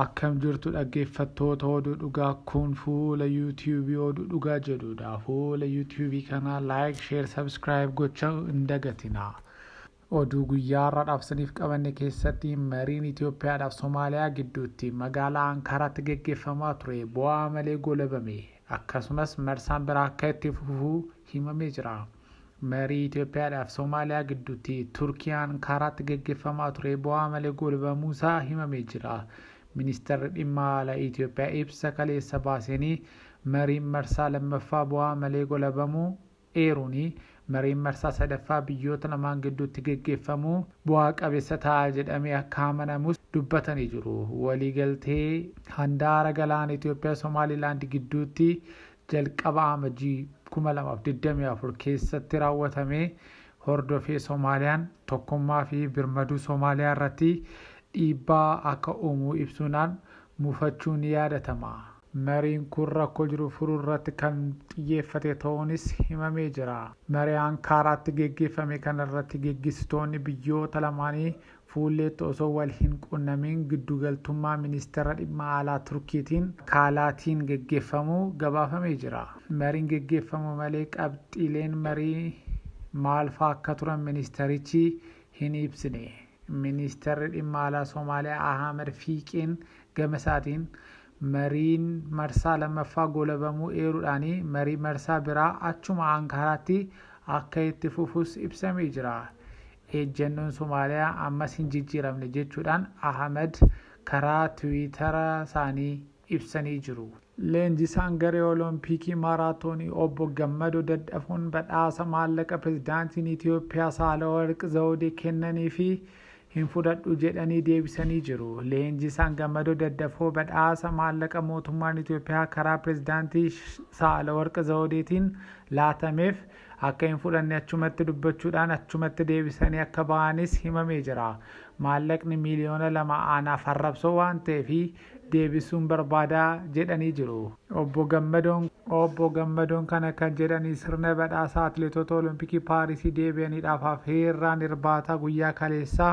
Akkam jirtu dhaggeeffattoota Oduu Dhugaa kun fuula yuutiyuubii Oduu Dhugaa jedhudha. Fuula yuutiyuubii kanaa like, share, subscribe gochuu hin dagatinaa. Oduu guyyaa har'aadhaaf isiniif qabanne keessatti mariin Itoophiyaadhaaf Somaaliyaa gidduutti magaalaa Ankaaraatti geggeeffamaa ture bu'aa malee goolabame. Akkasumas marsaan biraa akka itti fufu himamee jira. Marii Itoophiyaadhaaf Somaaliyaa gidduutti Turkii Ankaaraatti geggeeffamaa ture bu'aa malee goolabamuusaa himamee jira. Ministeerri dhimma alaa Itoophiyaa ibsa kaleessa baaseenii mariin marsaa lammaffaa bu'aa malee goolabamuu eeruun mariin marsaa sadaffaa biyyoota lamaan gidduutti geggeeffamuu bu'aa qabeessa ta'a jedhamee akka amanamus dubbatanii jiru. Waliigaltee handaara galaana Itoophiyaa Somaalilaand gidduutti jalqaba Amajjii 2024 keessatti raawwatame hordofee Somaaliyaan tokkummaa fi birmaduu Somaaliyaa irratti dhiibbaa akka uumu ibsuunaan mufachuun ni yaadatama. Mariin kun rakkoo jiru furuu irratti kan xiyyeeffate ta'uunis himamee jira. Marii Ankaaraatti geggeeffame kana irratti geggeessitoonni biyyoota lamaanii fuulleetti osoo wal hin qunnamin giddugaltummaa ministeera dhimma alaa Turkiitiin kaalaatiin geggeeffamuu gabaafamee jira. Mariin geggeeffamu malee qabxiileen marii maal fa'aa akka turan ministeerichi hin ibsine. Ministeerri dhimma alaa Somaaliyaa Ahmed Fiiqiin gama isaatiin mariin marsaa lammaffaa goolabamuu eeruudhaan marii marsaa biraa achuma Ankaaraatti akka itti fufus ibsamee jira. Ejjennoon Somaaliyaa ammas hin jijjiiramne jechuudhaan Ahmed karaa Tiwiitara isaanii ibsanii jiru. Leenjisaan garee Olompikii Maaraatoonii obbo Gammadoo Daddafoon badhaasa maallaqa pirezidaantiin Itoophiyaa Saahilawarq Zawudee kennanii fi hin fudhadhu jedhanii deebisanii jiru. Leenjisaan Gammadoo Daddafoo badhaasa maallaqa mootummaan Itoophiyaa karaa pirezidaantii Saahilawarq Zawudeetiin laatameef akka hin fudhanne achumatti dubbachuudhaan achumatti deebisanii akka ba'anis himamee jira. Maallaqni miiliyoona 2 anaaf arrabsoo waan ta'eef deebisuun barbaadaa jedhanii jiru. Obbo Gammadoon kana kan jedhanii sirna badhaasa atileetota Olompikii Paarisii deebi'aniidhaaf affeerraan irbaataa guyyaa kaleessaa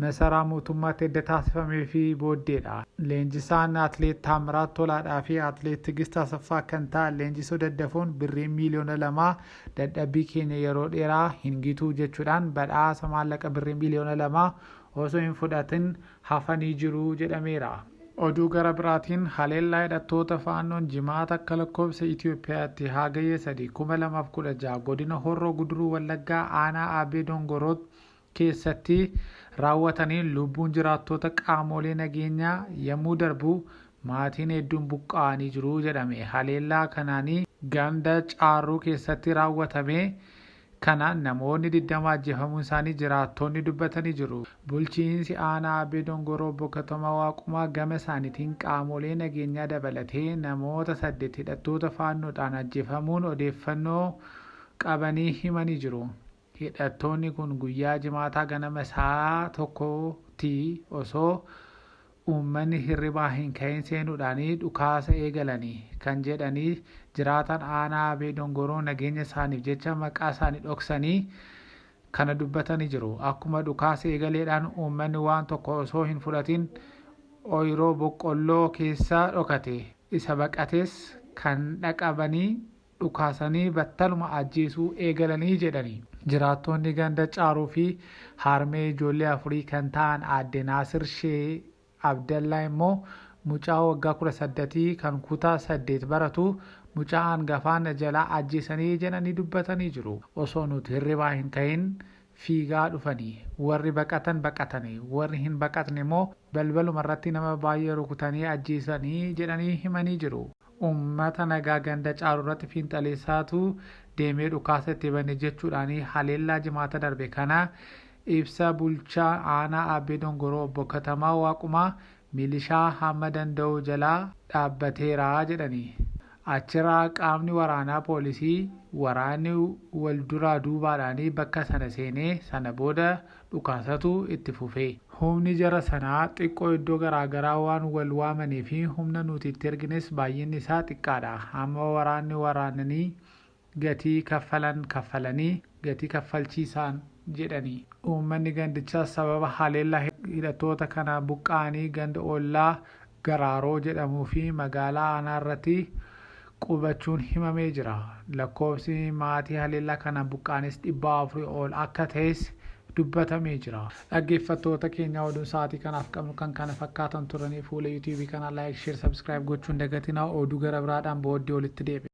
masaraa mootummaatti edda taasifamee fi booddeedha. Leenjisaan atileet Taamiraat Tolaadhaa fi atileet Tigist Asaffaa kan ta'an Leenjisoo Daddafoon birriin miiliyoona 2 dadhabbii keenya yeroo dheeraa hin gitu jechuudhaan badhaasa maallaqa birrii miiliyoona 2 osoo hin fudhatin hafanii jiru jedhameera. Oduu gara biraatiin haleellaa hidhattoota Faannoon jimaata akka lakkoofsa Itoophiyaatti Hagayya 3, 2016 godina Horroo Guduruu Wallaggaa aanaa Abbee Dongoroot keessatti raawwataniin lubbuun jiraattota qaamolee nageenyaa yommuu darbu maatiin hedduun buqqa'anii jiru jedhame. Haleellaa kanaanii ganda Caarruu keessatti raawwatame kanaan namoonni 20 ajjeefamuun isaanii jiraattonni dubbatanii jiru. Bulchiinsi aanaa Abbee Dongoroo obbo Katamaa Waaqumaa gama isaaniitiin qaamolee nageenyaa dabalatee namoota 8 hidhattoota Faannoodhaan ajjeefamuun odeeffannoo qabanii himanii jiru. Hidhattoonni kun guyyaa jimaataa ganama sa'a 1tti osoo uummanni hirribaa hin ka'in seenuudhaan dhukaasa eegalanii kan jedhanii jiraatan aanaa Abbee Dongoroo nageenya isaaniif jecha maqaa isaanii dhoksanii kana dubbatanii jiru. Akkuma dhukaasa eegaleedhaan uummanni waan tokko osoo hin fudhatin ooyiruu boqqolloo keessa dhokate. Isa baqates kan dhaqabanii dhukaasanii battaluma ajjeesuu eegalanii jedhanii. Jiraattonni ganda Caaruu fi harmee ijoollee afurii kan ta'an aadde Naasir Shee Abdallaa immoo mucaa waggaa 18 kan kutaa 8 baratu mucaa hangafaa na jalaa ajjeesanii jedhanii dubbatanii jiru. Osoo nuti hirribaa hin ka'in fiigaa dhufanii warri baqatan baqatanii warri hin baqatne immoo balbaluma irratti nama baay'ee rukutanii ajjeesanii jedhanii himanii jiru. Uummata nagaa ganda Caaruu irratti fiinxaleessaatu deemee dhukaasa itti bane jechuudhaan haleellaa jimaata darbe kana ibsa bulchaa aanaa Abbee Dongoroo obbo Katamaa Waaqumaa milishaa hamma danda'u jalaa dhaabbateera jedhanii. Achirraa qaamni waraanaa poolisii waraanni wal duraa duubaadhaan bakka sana seenee sana booda dhukaasatu itti fufe. Humni jara sanaa xiqqoo iddoo garaagaraa waan wal waamanii fi humna nuti itti ergines baay'inni isaa xiqqaadha. Hamma waraanni waraananii gatii kaffalan kaffalanii gatii kaffalchiisaan jedhanii. Uummanni gandichaa sababa haleellaa hidhattoota kana buqqa'anii ganda ollaa Garaaroo jedhamuu fi magaalaa aanaa irratti qubachuun himamee jira. Lakkoofsi maatii haleellaa kanaan buqqaanis 400 ol akka ta'es dubbatamee jira. Dhaggeeffattoota keenya, oduun sa'aatii kanaaf qabnu kan kana fakkaatan turanii. Fuula YouTubeii kanaa like, share, subscribe gochuun dagatinaa. Oduu gara biraadhaan booddee walitti deebi'a.